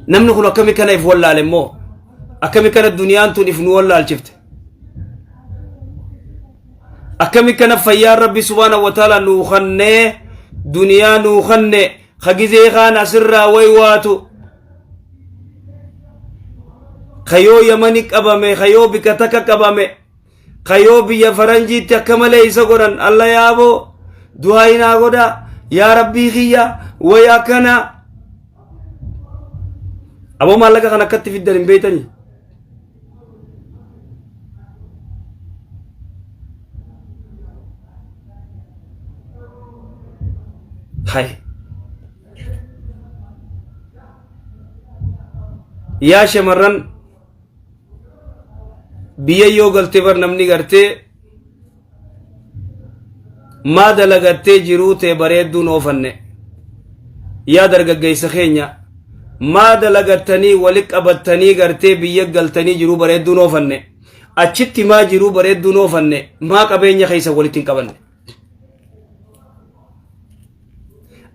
Namni kun akkami kana if wallaale immoo akkami kana duniyaan tun if nu wallaalchifte. Akkami kana fayyaan Rabbi subhaanahu wa ta'ala nuu kannee duniyaa nuu kanne ka gizee kaan asirraa way waatu ka yoo Yamani qabame ka yoo bika takka qabame ka yoo biyya faranjiitti akka malee isa godhan alla yaaboo du'aa naa godha yaa Rabbii kiyya way akkana aboo maallaqa kan akkatti fiddan hin beeytanii. Hay. Yaa shamarran biyya yoo galte bar namni gartee maa dalagattee jiruu tee bareedduun oofanne. Yaa dargaggeessa keenya maa dalagattanii wali qabattanii gartee biyya galtanii jiruu bareedduun oofanne. Achitti maa jiruu bareedduun oofanne maa qabeenya keessa walitti hin qabanne.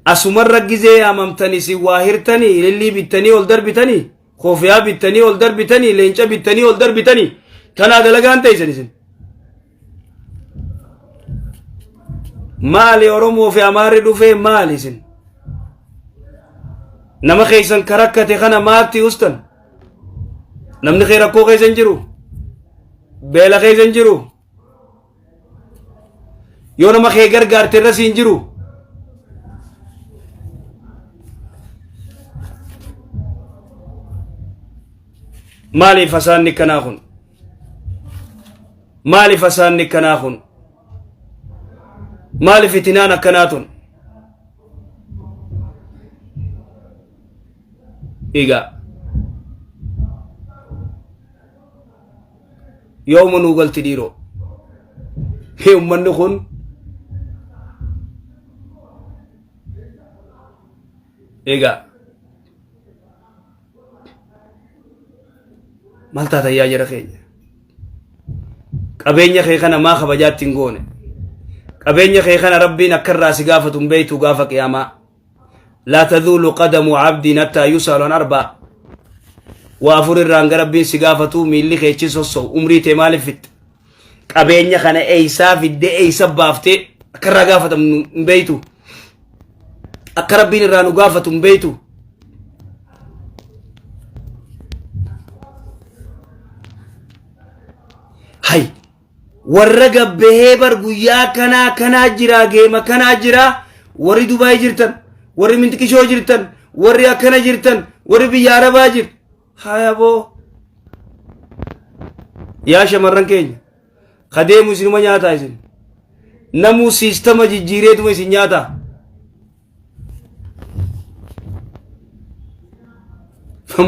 Asumarra gizee yaamamtanii si waa hirtanii ilillii bittanii ol darbitanii koofiyaa bittanii ol darbitanii leenca bittanii ol darbitanii tanaa dalagaan teessan isin. Maali Oromoo fi Amaarri dhufee maali isin? Nama keessan ka rakkate kana maatti ustan? Namni kee rakkoo keessa hin jiru? Beela keessa hin jiru? Yoo nama kee gargaarte irra siin jiru? Maaliif fasaanni kanaa kun? Maaliif fasaanni kanaa kun? Maaliif fitinaan akkanaa tun? Egaa yooma nuu galti dhiiroo? Hee ummanni kun egaa maal taatan yaa jara keenya? Qabeenya kee kana maa kabajaatti hin goone? Qabeenya kee kana Rabbiin akka irraa si gaafatu hin beektu gaafa qiyaamaa. Laa tazuulu qadamu abdiin hattaa yusaalu an arbaa. Waa afur irraan gara Rabbiin si gaafatu miilli kee achi sossoo'u umrii tee maaliif fixxe? Qabeenya kana eeysaa fiddee eeysa baaftee akka irraa gaafatamnu hin beektu. Akka Rabbiin irraa nu gaafatu hin beektu. Hay warra gabbahee bar guyyaa kanaa kanaa jira geema kanaa jira warri Dubaay jirtan warri Mintiqishoo jirtan warri akkana jirtan warri biyya Arabaa jirtan haya boo yaa shamarran keenya ka deemu isinuma nyaataa isin namuu siistama jijjiireetuma isin nyaataa.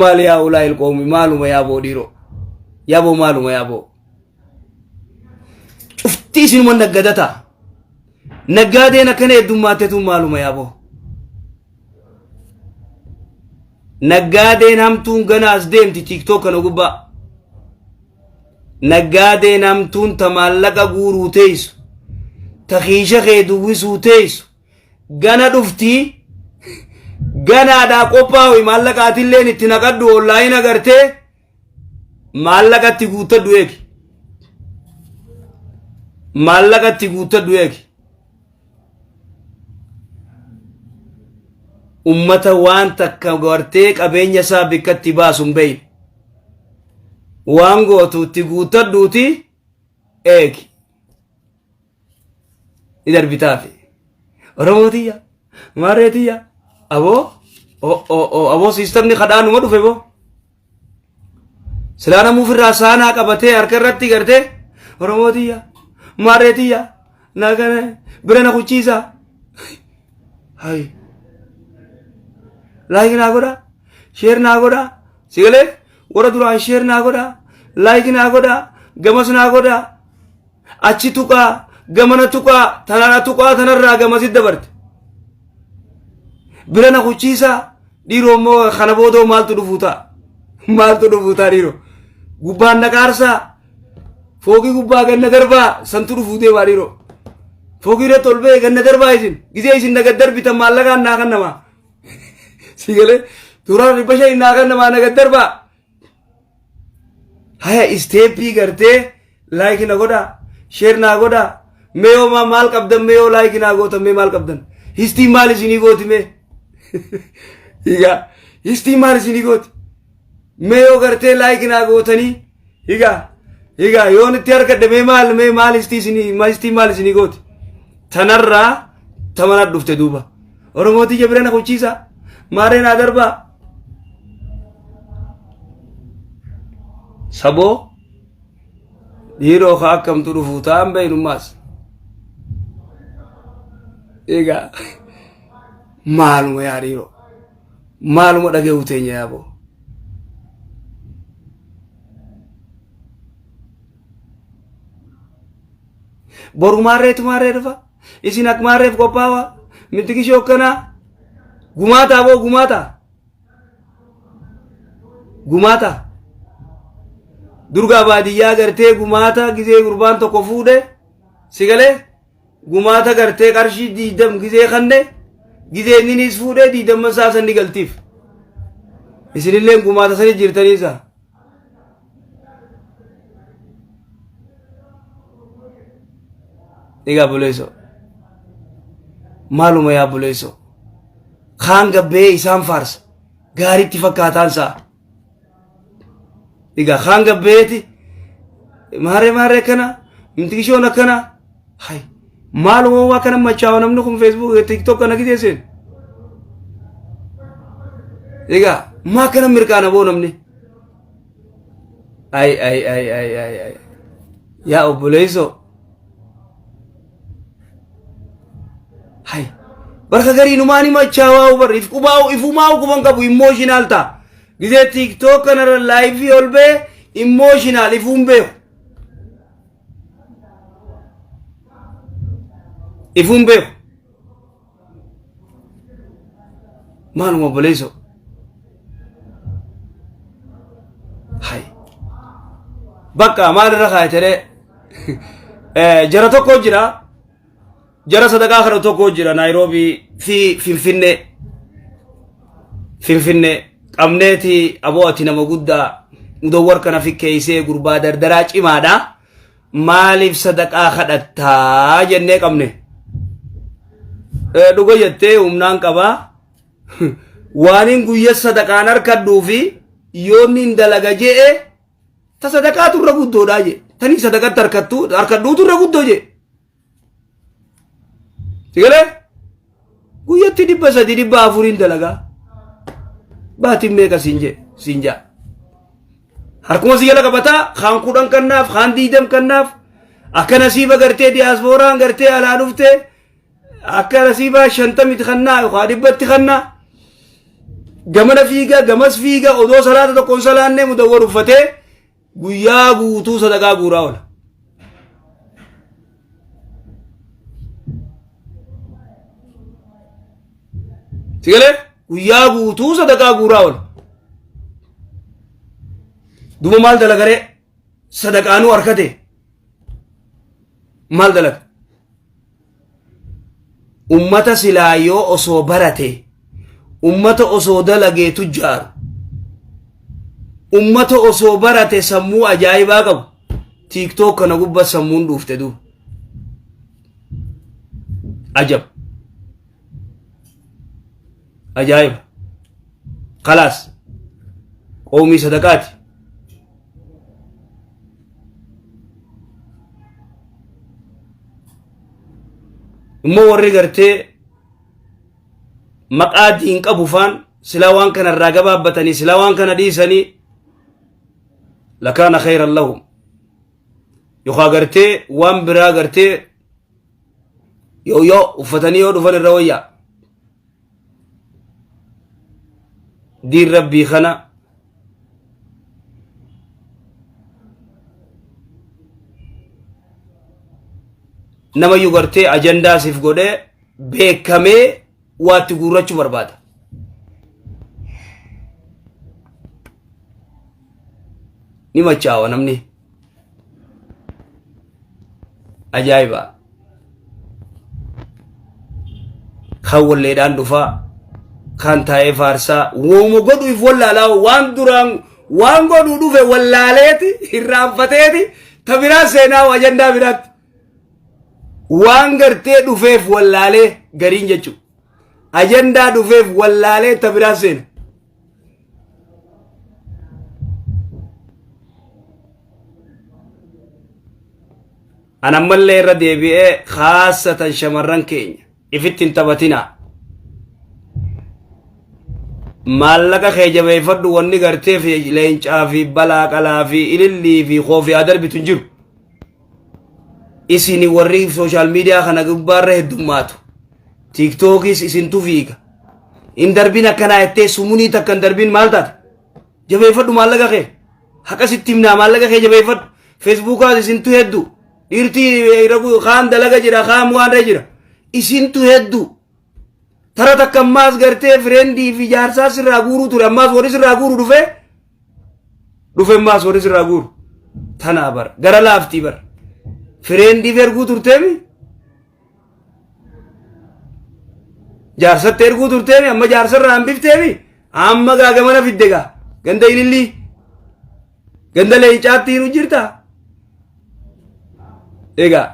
Maali yaa ulaa ilqoomi maaluma yaa boo dhiiroo yaa boo maaluma yaa boo cuftii isinuma naggadata naggaadeen akkana heddummaattetu maaluma yaa boo naggaadeen hamtuun gana as deemti tiiktook kana gubbaa naggaadeen hamtuun ta maallaqa guuruu teessu ta kiisha kee duwwisuu teessu gana dhufti ganaadhaa qophaawi maallaqa atilleen itti naqadhu onlaayina gartee maallaqa itti guuttadhu eegi maallaqa itti guuttadhu eegi ummata waan takka gartee qabeenya isaa bikkatti baasu hin beeyne waan gootu itti guuttadhuuti eegi ni darbitaafi. Oromoo tiyya, maarree tiyya, aboo, aboo siistamni kadhaa numa dhufe boo. Silaa namuu ofirraa saanaa qabatee harka irratti gartee Oromoo tiyya, maarree tiyya, naa kana bira na kuchiisa. Hayi. Laayik naa godhaa, sheer naa godhaa, si galee warra duraan sheer naa godhaa, laayik naa godhaa, gamas naa godhaa. Achi tuqaa gamana tuqaa tanana tuqaa tanarraa gamasi dabarte. Bira na kuchiisaa dhiiroo immoo kana boodoo maaltu dhufuu ta'a? Maaltu dhufuu ta'a dhiiroo? Gubbaan na qaarsaa fooqii gubbaa ganna darbaa santu dhufuu deemaa dhiiroo. Fooqii irratti ol ba'ee ganna darbaa isin gizee isin na gad darbitan maallaqaan naa kan namaa. Si galee Doolaara 500 naa kan namaa naga darbaa. Haya isteeppii gartee like na godhaa share naa godhaa mee yoo maal qabdan mee yoo like naa gootan mee maal qabdan histiin maal isinii gooti mee higaa histiin maal isinii gooti mee yoo gartee like naa gootanii higaa higaa yoon itti harkadhe mee maal mee maal histii isinii histiin maal isinii gooti tanarraa tamana dhufte duuba Oromootii jabira na kuchiisa maaree naa darbaa saboo dhiiroo ka akkamtu dhufuu ta'an beeynummaas egaa maaluma yaa dhiiroo maaluma dhaga'uu teenya yaaboo boru maarreetu maarree dhufa isin ak maarreef qophaawa miti kishoo akkanaa gumaataa boo gumaataa gumaata durgaa baadiyyaa gartee gumaata gizee gurbaan tokko fuudhe si galee gumaata gartee qarshii 20 gizee kanne gizee inninis fuudhee diidamman isaa san ni galtiif isinilleen gumaata sani jirtaniisa Egaa buleessoo. Maaluma yaa buleessoo. Kaan gabbee isaan faarsa. Gaariitti fakkaataan isaa. Egaa kaan gabbeeti maaree maaree akkana miti kishoon akkana hay maaluma waa kana machaawa namni kun feesbuuk tiktok kana gisee seen. Egaa maa kana mirqaana boo namni. Ay ay ay ay ay ay. Yaa obboleessoo. Hay. Barka garii numaan himachaawaa bar if qubaa'u ifumaa'u quban qabu emotional ta'a. Gizee TikTok kanarra live ol ba'e emotional ifuun beeku. Ifuun beeku. Maaluma obboleessoo. Hay. Bakka maalirra kaayiteree jara tokko jira. Jara sadaqaa kana tokko jira Naayiroobii fi Finfinnee. Finfinnee qabneeti aboo ati nama guddaa mudawwar kana fikkeessee gurbaa dardaraa cimaadha. Maaliif sadaqaa kadhattaa jennee qabne. Dhuga jettee humnaan qabaa. Waanin guyya sadaqaan harkadhuu fi yoonni hin dalaga je'e ta sadaqaatu irra guddoodhaa jee. Tanii sadaqatti harkattu harkadhuutu irra guddoo jee. Sigalee guyyatti 300 400n dalagaa. Baatiin meeqa siin jee siin jaa. Harkuma si jala qabataa kaan 10 kannaaf kaan 20 kannaaf akka nasiiba gartee diyaaspooraan gartee alaa dhuftee akka nasiibaa 50tti kannaa yookaan 100tti kannaa gamana fiiga gamas fiiga odoo salaata tokkoon salaannee mudawwar uffatee guyyaa guutuu sadaqaa guuraa oola. Sigalee guyyaa guutuu sadaqaa guuraa oola. Duuba maal dalagaree sadaqaanuu harkate maal dalaga? Ummata silaa yoo osoo barate ummata osoo dalagee tujjaaru ummata osoo barate sammuu ajaa'ibaa qabu tiiktook kana gubba sammuun dhuufte duuba. Ajab. Ajaa'iba. Kalaas. Qoomii sadaqaati. Immoo warri gartee maqaa diin qabu faan silaa waan kana irraa gabaabbatanii silaa waan kana dhiisanii lakaana khayran lahum yookaan gartee waan biraa gartee yoo yoo uffatanii yoo dhufan irra wayyaa diin rabbii kana namayyuu gartee ajandaa siif godhee beekamee waatti guurrachuu barbaada. Ni machaawa namni. Ajaa'iba. Kan walleedhaan dhufaa. Kaan taa'ee faarsaa wooma godhu if wallaalaa waan duraan waan godhu dhufe wallaaleeti irraanfateeti ta biraa seenaa ajandaa biraatti. Waan gartee dhufeef wallaalee gariin jechuudha. Ajandaa dhufeef wallaalee ta biraa seena. An ammallee irra deebi'ee khaasatan shamarran keenya ifitti hin taphatinaa. Maallaqa kee jabeeffadhu wanni gartee fi leencaa fi balaa qalaa fi ilillii fi koofii haa darbitu hin jiru. Isin warri sooshaal miidiyaa kana gubbaarra heddummaatu. Tiiktookis isintu fiiga. Hin darbin akkanaa jettee sumunii takka hin darbin maal taate? Jabeeffadhu maallaqa kee. Haqa sitti himnaa maallaqa kee jabeeffadhu. Feesbuukaas isintu hedduu. Dhiirtii kaan dalaga jira kaan waan irra jira. Isintu hedduu. Tara takka ammaas gartee fireendii fi jaarsaa sirraa guuruu ture ammaas warri sirraa guuru dhufee dhufe ammaas warri sirraa guuru. Tanaa bar gara laaftii bar. Fireendiif erguu turteemi. Jaarsatti erguu turteemi amma jaarsarraa hambifteemi amma gaa gamana fidde gaa ganda ilillii ganda leencaatti hiru jirta. Egaa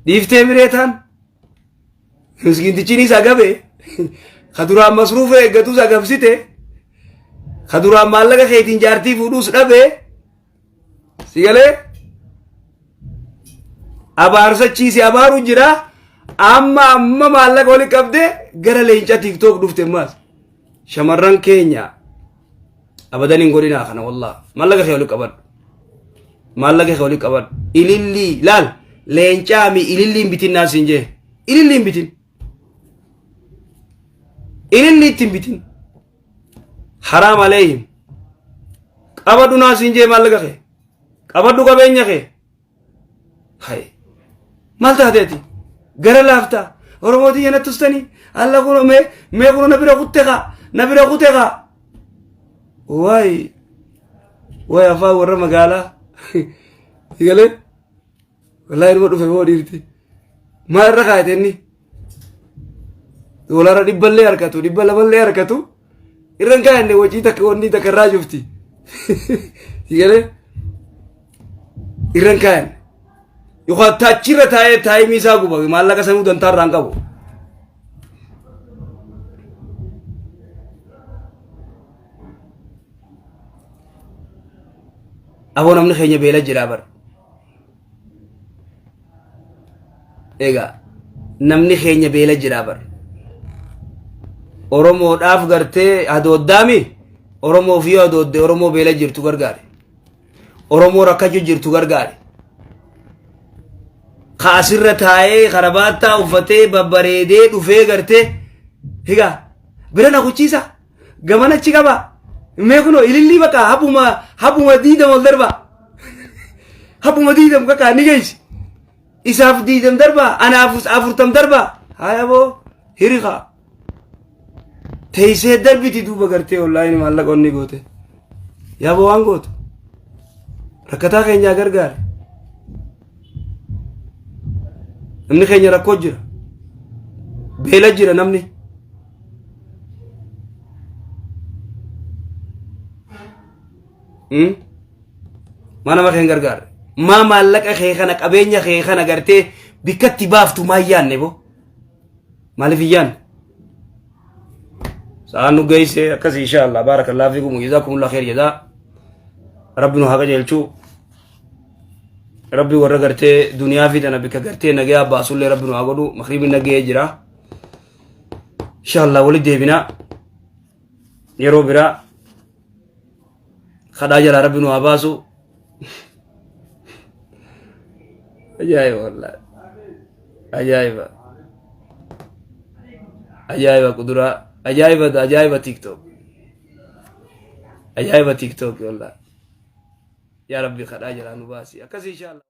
dhiiftee miree taan miskiintichiin isa gabe ka duraan masruufa eeggatus agabsite ka duraan maallaqa keetiin jaartii fuudhuus dhabe si galee abaarsachiisi abaaru jira amma amma maallaqa wali qabde gara leenca tiktok dhufte ammaas shamarran keenya abadan hin godhinaa kana wallah maallaqa kee wali qabadhu maallaqa kee wali qabadhu ilillii laal leencaa mi ilillii hin bitin naan siin jee ilillii hin bitin ilillii itti hin bitin haraam aleeyhim qabadhu naa siin jee maallaqa kee qabadhu qabeenya kee hay maal taate ati gara laaftaa oromoo tiyya na tustanii alla kuno mee mee kuno na bira kutte kaa na bira kute kaa waay waay afaan warra magaalaa galee wallaahi ilma dhufe moo dhiirti maal irra kaayate inni doolara dhibballee harkatu dhibba lamallee harkatu irra hin kaayanne wacii takka wanni takka irraa jufti galee irra hin kaayanne yookaan taachirra taa'ee taayimii isaa guba maallaqa sanuu dantaa irraa hin qabu. Aboo namni keenya beela jira bara. Egaa namni keenya beela jira bar. Oromoodhaaf gartee hadooddaami Oromoof yoo hadoodde Oromoo beela jirtu gargaare. Oromoo rakkachuu jirtu gargaare. Ka asirra taa'ee karabaattaa uffatee babbareedee dhufee gartee egaa bira na kuchiisa gamana achi qaba mee kunoo ilillii bakka habuma habuma diidam ol darbaa. Habbuma diidam kakaa ni geessi. Isaaf diidam darbaa anaaf afurtam darbaa. Haya boo hiriqa. Teessee darbiti duuba gartee onlaayinii maallaqa onni goote. Yaa boo waan gootu. Rakkataa keenyaa gargaare. Namni keenya rakkoo jira. Beela jira namni. Maa nama kee hin gargaarre? Maa maallaqa kee kana qabeenya kee kana gartee bikkatti baaftu maa hin yaanne boo? Maaliif hin yaanne? Sa'aan nu geesse akkasii insha Allah baarakallahu fiikum jazaakumullahu khair jazaa. Rabbi nu haa qajeelchu. Rabbi warra gartee duniyaa fi tana bikka gartee nagayaa baasullee rabbi nu haa godhu. Makriibni nagahee jira. Insha Allah walitti deebina. Yeroo biraa. Kadhaa jalaa rabbi nu haa baasu. Ajaa'iba wallaahi. Ajaa'iba. Ajaa'iba kuduraa. Ajaa'iba ajaa'iba TikTok. Ajaa'iba TikTok wallaahi. Yaa rabbi kadhaa jalaa nu baasi. Akkasii inshallah.